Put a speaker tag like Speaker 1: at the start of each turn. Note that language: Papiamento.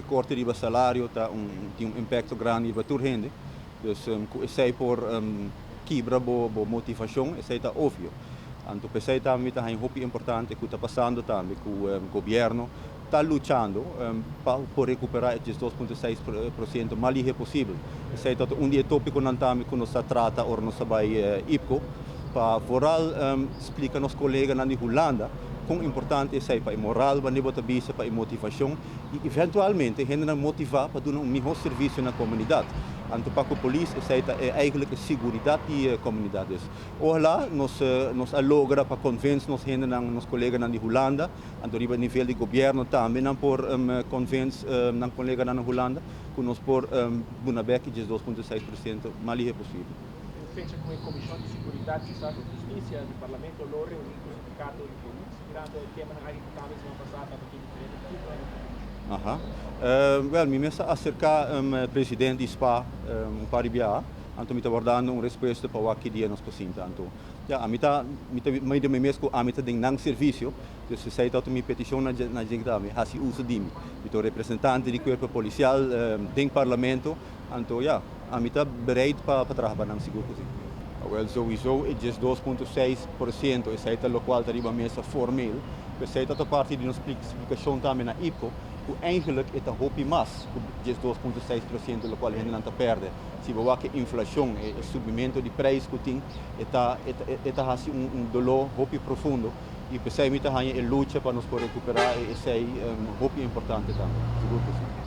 Speaker 1: Recorte riba salario ta un tin un impacto grandi riba tur hende. Dus cu esey por kibra bo motivacion, esey ta obvio. Anto p'esey tambe mi ta haña hopi importante cu ta pasando tambe cu gobierno ta luchando pa por recupera e 12.6% mas lihe posibel. Esey ta un di e topiconan tambe cu nos ta trata ora nos ta bay IPKO pa vooral splica nos coleganan di Hulanda con importante esey pa e moral wanneer bo ta bisa, pa e motivacion y eventualmente hendenan motiva pa duna un miho servicio na comunidad. Anto pa cu polis esey ta eigenlijk e siguridad di comunidad. Dus ohala nos a logra pa convence nos hendenan, nos coleganan di Hulanda, anto riba nivel di gobierno tambe nan por convence nan coleganan na Hulanda cu nos por duna bek e 12.6% mas lihe posibel.
Speaker 2: Fecha cu e Comision di Siguridad, Estado y Husticia di Parlamento lo reuni cu sindicato di polis, mirando e temanan aki cu tambe siman pasa tabatin diferente puntonan den e comision.
Speaker 1: Aha. Wel, mi mes a acerca president di spa un par di biaha, anto mi ta wardando un respuesta pa wak ki dia nos por sinta. Anto, ya, ami ta, mi ta mira mi mes cu ami ta den nan servicio, dus esey ta mi peticion na dje tambe, haci uso di mi. Mi ta un representante di cuerpo policial den Parlamento, anto ya, ami ta bereid pa traha pa nan, sigur cu si. Wel, sowieso e 12.6%, esey ta locual ta riba mesa formeel, esey ta parti di nos splicacion tambe na IPKO, cu eigenlijk e ta hopi mas cu 12.6% locual hendenan ta perde. Si bo wak e inflacion, e subimento di prijs cu tin, e ta haci un dolor hopi profundo y p'esey mi ta haña e lucha pa nos por recupera esey hopi importante tambe, sigur cu si.